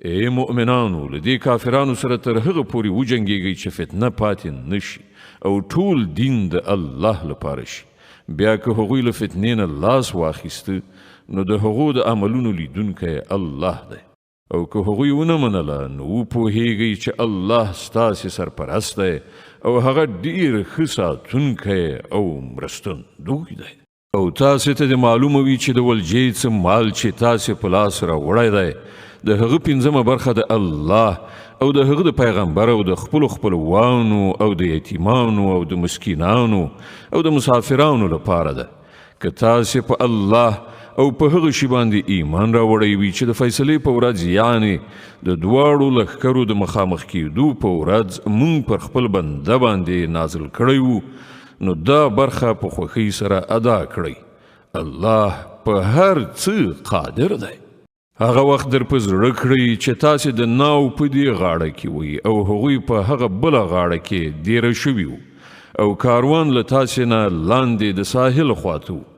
ای مؤمنانو، له دې کافرانو سره تر هغه پورې وجنګیږئ چې فتنه پاتې نشي او ټول دین د الله لپاره شي. بیا که هغوی له فتنې نه لاس واخیست، نو د هغو د عملونو لیدونکی الله دی. او که هغوی ونه منله، نو وپوهیږئ چې الله ستاسې سرپرست دی او هغه ډیر ښه ساتونکی او مرستندوی دی. او تاسې ته دې معلومه وي چې د ولجې څه مال چې تاسې په لاس راوړی دی، د هغه پنځمه برخه د الله او د هغه د پیغمبر او د خپلو خپلوانو او د یتیمانو او د مسکینانو او د مسافرانو لپاره ده، که تاسې په الله او په هغه شي باندې ایمان راوړی وي چې د فیصلې په ورځ، یعنې د دواړو لښکرو د مخامخ کېدو په ورځ، مونږ پر خپل بنده باندې نازل کړی وو، نو دا برخه په خوښۍ سره ادا کړئ. الله په هر څه قادر دی. هغه وخت در په زړه کړئ چې تاسې د ناو په دې غاړه کې وئ او هغوی په هغه بله غاړه کې دېره شوي وو او کاروان له تاسې نه لاندې د ساحل خواته وو.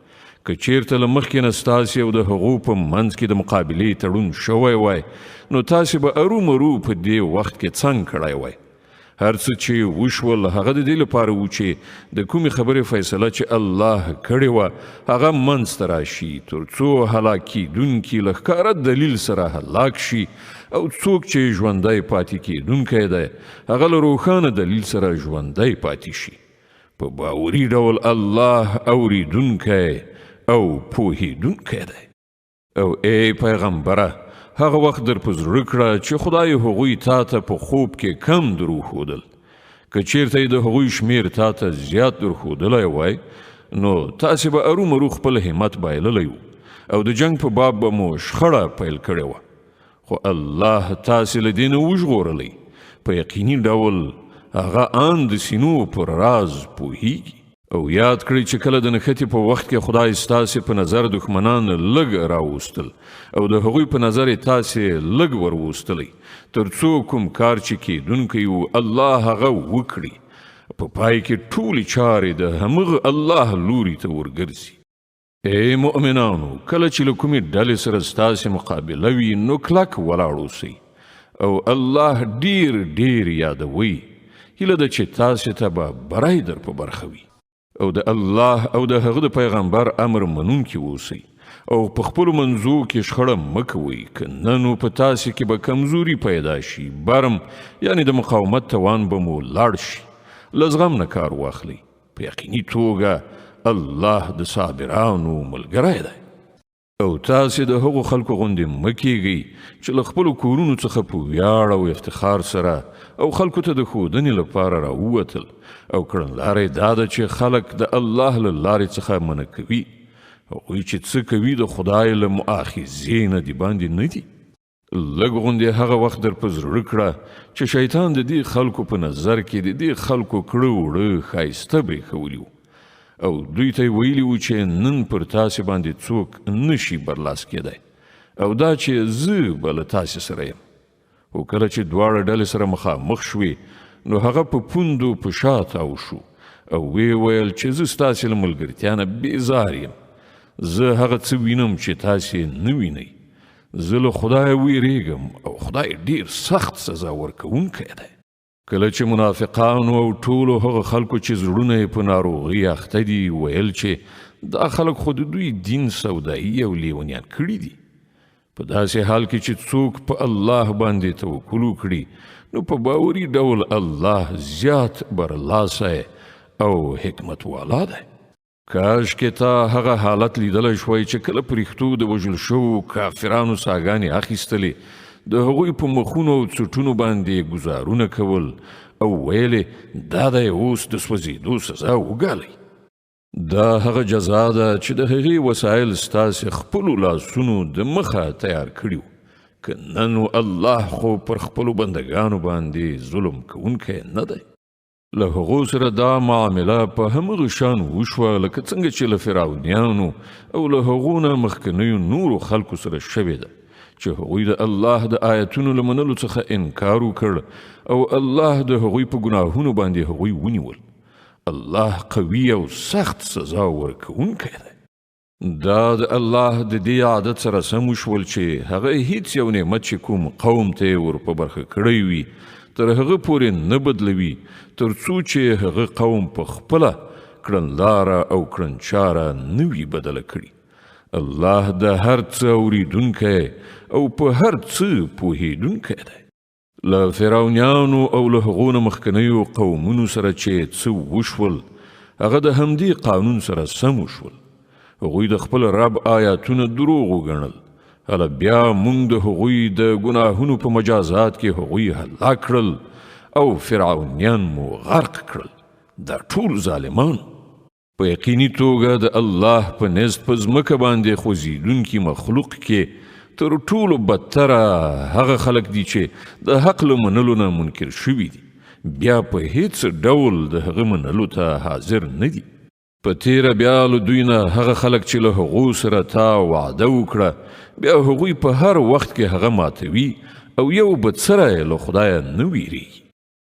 که چیرته له مخکې نه ستاسې او د هغو په منځ کې د مقابلې تړون شوی وای، نو تاسې به ارومرو په دې وخت کې څنګ کړی وای. هر څه چې وشول هغه د دې لپاره وو چې د کومې خبرې فیصله چې الله کړې وه هغه منځ ته راشي، تر څو هلاک کېدونکي له ښکاره دلیل سره هلاک شي او څوک چې ژوندی پاتې کېدونکی دی هغه له روښانه دلیل سره ژوندی پاتې شي. په باوري ډول الله اوریدونکی او پوهېدونکی دی. او ای پیغمبره، هغه وخت در په زړه کړه چې خدای هغوی تا ته په خوب کې کم در وښودل. که چیرته یې د هغوی شمیر تا ته زیات در ښودلی وای، نو تاسې به ارومرو خپل همت بایللی و او د جنګ په باب به مو شخړه پیل کړې وه. خو الله تاسې له دې نه وژغورلی. په یقیني ډول هغه آن د سینو پر راز پوهیږي. او یاد کړئ چې کله د نښتې په وخت کې خدای ستاسې په نظر دښمنان لږ راوستل او د هغوی په نظر یې تاسې لږ وروستلی، تر څو کوم کار چې کېدونکی و الله هغه وکړي. په پای کې ټولې چارې د همغه الله لوري ته ورګرځي. ای مؤمنانو، کله چې له کومې ډلې سره ستاسې مقابله وي، نو کلک ولاړ اوسئ او الله ډیر ډیر یادوئ. هیله ده چې تاسې ته به بری در په برخه وي. او د الله او د هغه د پیغمبر امر منونکي اوسئ او په خپلو منځو کې شخړه مه کوئ، که نه نو په تاسې کې به کمزوري پیدا شي، برم یعنې د مقاومت توان به مو لاړ شي. له زغم نه کار واخلئ، په یقیني توګه الله د صابرانو ملګری دی. او تاسې د هغو خلکو غوندې مه کیږئ چې له خپلو کورونو څخه په ویاړ او افتخار سره او خلکو ته د ښودنې لپاره راووتل او کړنلاره یې دا ده چې خلک د الله له لارې څخه منع کوي. هغوی چې څه کوي د خدای له مؤاخذې نه دباندې نه دي. لږ غوندې هغه وخت در په زړه کړه چې شیطان د دې خلکو په نظر کې د دې خلکو کړه وړه ښایسته برېښولي وو او دوی ته یې ویلي وو چې نن پر تاسې باندې څوک نه شي برلاس کېدای او دا چې زه به له تاسې سره یم. خو کله چې دواړه ډلې سره مخامخ شوې، نو هغه په پوندو په شا تاو شو او ویې ویل چې زه ستاسې له ملګرتیا نه بېزار یم. زه هغه څه وینم چې تاسې نه وینئ. زه له خدایه ویریږم او خدای ډیر سخت سزا ورکوونکی دی. کله چې منافقانو او ټولو هغه خلکو چې زړونه یې په ناروغۍ اخته دي ویل چې دا خلک خو د دوی دین سودایي او لیونیان کړي دي، په داسې حال کې چې څوک په الله باندې توکل وکړي، نو په باوري ډول الله زیات برلاسی او حکمت والا دی. کاشکې تا هغه حالت لیدلی شوای چې کله پرښتو د وژل شوو کافرانو ساګانې اخیستلې، د هغوی په مخونو او څټونو باندې ګزارونه کول او ویلې دا دی اوس د سوځېدو سزا وګالئ. دا هغه جزا ده چې د هغې وسایل ستاسې خپلو لاسونو د مخه تیار کړي وو، که نه نو الله خو پر خپلو بندګانو باندې ظلم کوونکی نه دی. له هغو سره دا معامله په همغه شان وشوه لکه څنګه چې له فرعونیانو او له هغو نه مخکنیو نورو خلکو سره شوې ده، چې هغوی د الله د آیتونو له منلو څخه انکار وکړ او الله د هغوی په ګناهونو باندې هغوی ونیول. الله قوي او سخت سزا ورکوونکی دی. دا د الله د دې عادت سره سم وشول چې هغه هیڅ یو نعمت چې کوم قوم ته یې ور په برخه کړی وي، تر هغه پورې نه بدلوي تر څو چې هغه قوم په خپله کړنلاره او کړنچاره نه وي بدله کړي. الله د هر څه اورېدونکی او په هر څه پوهېدونکی دی. له فرعونیانو او له هغو نه مخکنیو قومونو سره چې څه وشول، هغه د همدې قانون سره سم وشول. هغوی د خپل رب آیاتونه دروغ وګڼل. هله بیا مونږ د هغوی د ګناهونو په مجازات کې هغوی هلاک کړل او فرعونیان مو غرق کړل. دا ټول ظالمان. په یقیني توګه د الله په نزد په ځمکه باندې خوځېدونکي مخلوق کې تر ټولو بدتره هغه خلک دي چې د حق له منلو نه منکر شوي دي، بیا په هیڅ ډول د هغه منلو ته حاضر نه دي. په تېره بیا له دوی نه هغه خلک چې له هغو سره تا وعده وکړه، بیا هغوی په هر وخت کې هغه ماتوي او یو بڅری له خدایه نه ویریږي.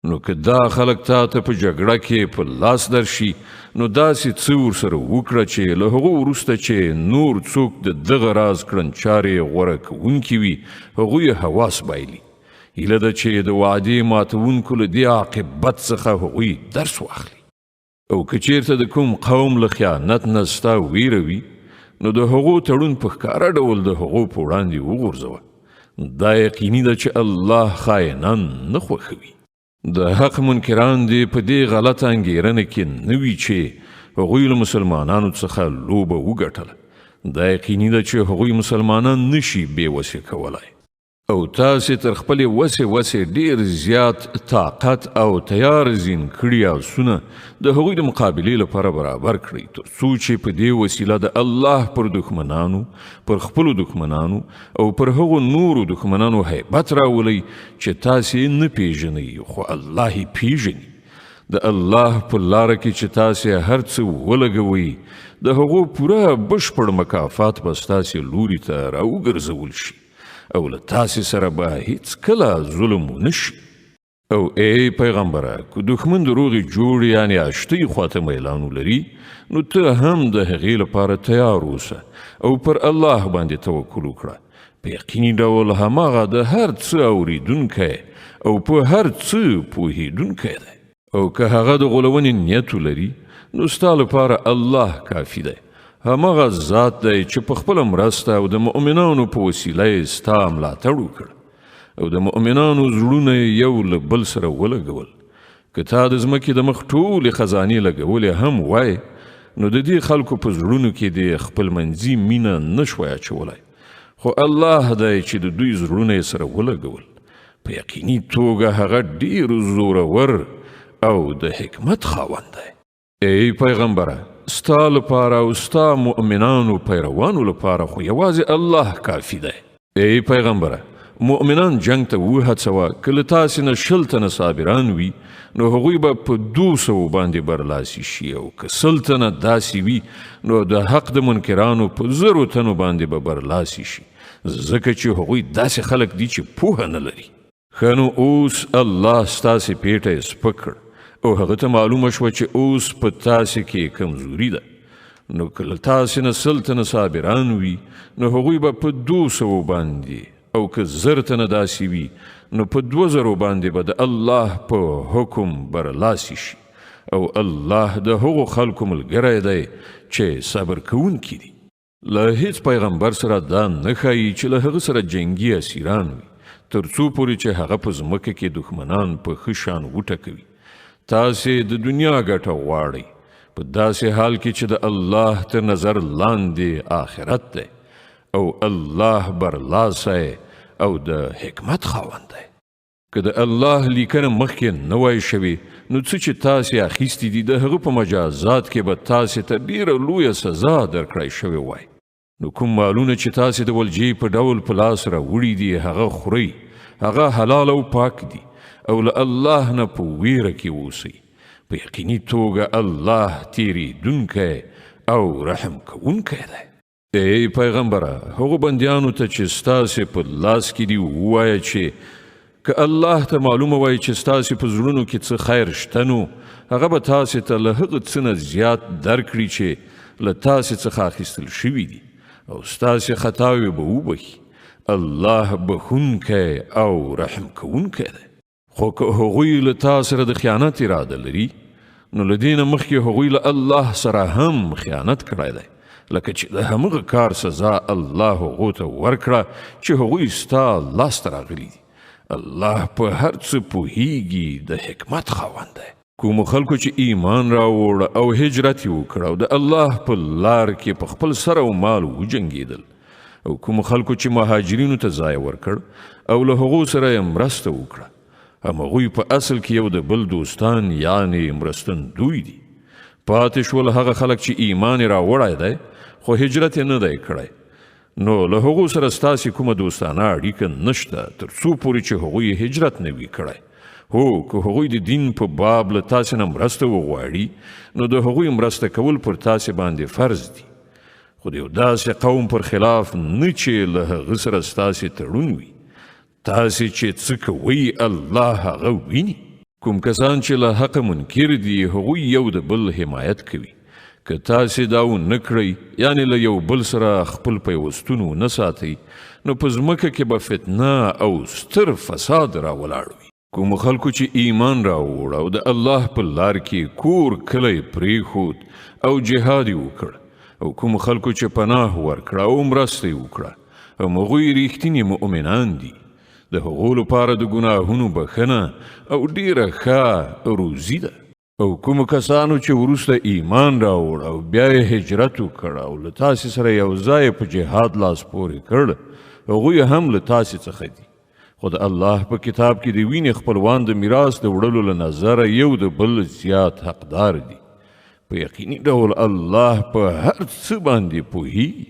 نو که دا خلک تا ته په جګړه کې په لاس درشي، نو داسې څه ورسره وکړه چې له هغو وروسته چې نور څوک د دغه راز کړنچارې غوره کوونکي وي، هغوی حواس بایلي. هیله ده چې د وعدې ماتوونکو له دې عاقبت څخه هغوی درس واخلي. او که چیرته د کوم قوم له خیانت نه ستا ویره وي، نو د هغو تړون په ښکاره ډول د هغو په وړاندې وغورځوه. دا یقیني ده چې الله خاینان نه خوښوي. د حق منکران دې په دې غلطه انګېرنه کې نه وي چې هغوی له مسلمانانو څخه لوبه وګټله. دا یقیني ده چې هغوی مسلمانان نشي بې وسې کولای. او تاسې تر خپلې وسې وسې ډېر زیات طاقت او تیار زین کړي آسونه د هغوی د مقابلې لپاره برابر کړئ، تر څو چې په دې وسیله د الله پر دښمنانو، پر خپلو دښمنانو او پر هغو نورو دښمنانو هیبت راولئ چې تاسې یې نه پېژنئ، خو الله یې پېژني. د الله په لاره کې چې تاسې هر څه ولګوئ، د هغو پوره بشپړ مکافات به ستاسې لوري ته راوګرځول شي او له تاسې سره به هیڅکله ظلم ونه شي. او ای پیغمبره، که دښمن د روغې جوړې یعنې آشتۍ خواته میلان ولري، نو ته هم د هغې لپاره تیار اوسه او پر الله باندې توکل وکړه. په یقیني ډول هماغه د هر څه اورېدونکی او په هر څه پوهېدونکی دی. او که هغه د غولونې نیت ولري، نو ستا لپاره الله کافي دی. هماغه ذات دی چې په خپله مرسته او د مؤمنانو په وسیله یې ستا ملاتړ وکړ او د مؤمنانو زړونه یې یو له بل سره ولګول. که تا د ځمکې د مخ ټولې خزانې لګولې هم وای، نو د دې خلکو په زړونو کې دې خپلمنځي مینه نه شوای اچولای، خو الله دی چې د دوی زړونه یې سره ولګول. په یقیني توګه هغه ډېر زورور او د حکمت خاوند دی. ای پیغمبره، ستا لپاره او ستا مؤمنانو پیروانو لپاره خو یوازې الله کافي دی. ای پیغمبره، مؤمنان جنگ ته وهڅوه. که له تاسې نه 20 تنه صابران وي، نو هغوی به په 200 باندې برلاسي شي، او که 100 تنه داسې وي، نو د حق د منکرانو په 1000 تنو باندې به برلاسي شي، ځکه چې هغوی داسې خلک دي چې پوهه نه لري. ښه نو اوس الله ستاسې پیټی سپک کړ او هغه ته معلومه شوه چې اوس په تاسې کې کمزوري ده. نو که له تاسې نه 100 تنه صابران وي، نو هغوی به په 200 باندې، او که 1000 تنه داسې وي، نو په 2000 باندې به د الله په حکم برلاسي شي، او الله د هغو خلکو ملګری دی چې صبر کوونکي دي. له هیڅ پیغمبر سره دا نه ښایي چې له هغه سره جنګي اسیران وي، تر څو پورې چې هغه په ځمکه کې دښمنان په ښه شان وټکوي. تاسې د دنیا ګټه غواړئ، په داسې حال کې چې د الله تر نظر لاندې آخرت دی، او الله برلاسی او د حکمت خاوند دی. که د الله لیکنه مخکې نه وای شوې، نو څه چې تاسې اخیستي دي د هغه په مجازات کې به تاسې ته ډېره لویه سزا درکړای شوې وای. نو کوم مالونه چې تاسې د ولجې په ډول په لاس راوړي دي، هغه خورئ، هغه حلال او پاک دي، او له الله نه په ویره کې اوسئ. په یقیني توګه الله تېرېدونکی او رحم کوونکی دی. ای پیغمبره، هغو بندیانو ته چې ستاسې په لاس کې دي ووایه چې که الله ته معلومه وای چې ستاسې په زړونو کې څه خیر شته، نو هغه به تاسې ته له هغه څه نه زیات درکړي چې له تاسې څخه اخیستل شوي دي او ستاسې خطاوې به وبخښي. الله بخښونکی او رحم کوونکی دی. خو که هغوی له تا سره د خیانت اراده لري، نو له دې نه مخکې هغوی له الله سره هم خیانت کړی دی، لکه چې د همغه کار سزا الله هغو ته ورکړه چې هغوی ستا لاسته راغلي دي. الله په هر څه پوهیږي، د حکمت خاوند دی. کومو خلکو چې ایمان راوړ او هجرت یې وکړ او د الله په لار کې په خپل سر او مال وجنګېدل، او کومو خلکو چې مهاجرینو ته ځای ورکړ او له هغو سره یې مرسته وکړه، همغوی په اصل کې یو د بل دوستان یعنې مرستندوی دي. پاتې شول هغه خلک چې ایمان یې راوړی دی خو هجرت یې نه دی کړی، نو له هغو سره ستاسې کومه دوستانه اړیکه نشته تر څو پورې چې هغوی هجرت نه وي کړی. هو، که هغوی د دین په باب له تاسې نه مرسته وغواړي، نو د هغوی مرسته کول پر تاسې باندې فرض دي، خو د یو داسې قوم پر خلاف نه چې له هغه سره ستاسې تړون وي. تاسې چې څه کوئ الله هغه ویني. کوم کسان چې له حقه منکر دي، هغوی یو د بل حمایت کوي. که تاسې دا ونه کړئ، یعنې له یو بل سره خپل پیوستون ونه ساتئ، نو په ځمکه کې به فتنه او ستر فساد راولاړ وي. کومو خلکو چې ایمان راوړ او د الله په لار کې کور کلی پرېښود او جهاد یې وکړ، او کومو خلکو چې پناه ورکړه او مرسته یې وکړه، همغوی رښتیني مؤمنان دي. د هغو لپاره د ګناهونو بخښنه او ډیره ښه روزي ده. او کومو کسانو چې وروسته ایمان راوړ او بیا یې هجرت وکړ او له تاسې سره یو ځای په جهاد لاس پورې کړ، هغوی هم له تاسې څخه دي. خو د الله په کتاب کې د وینې خپلوان د میراث د وړلو له نظره یو د بل زیات حقدار دي. په یقیني ډول الله په هر څه باندې پوهیږي.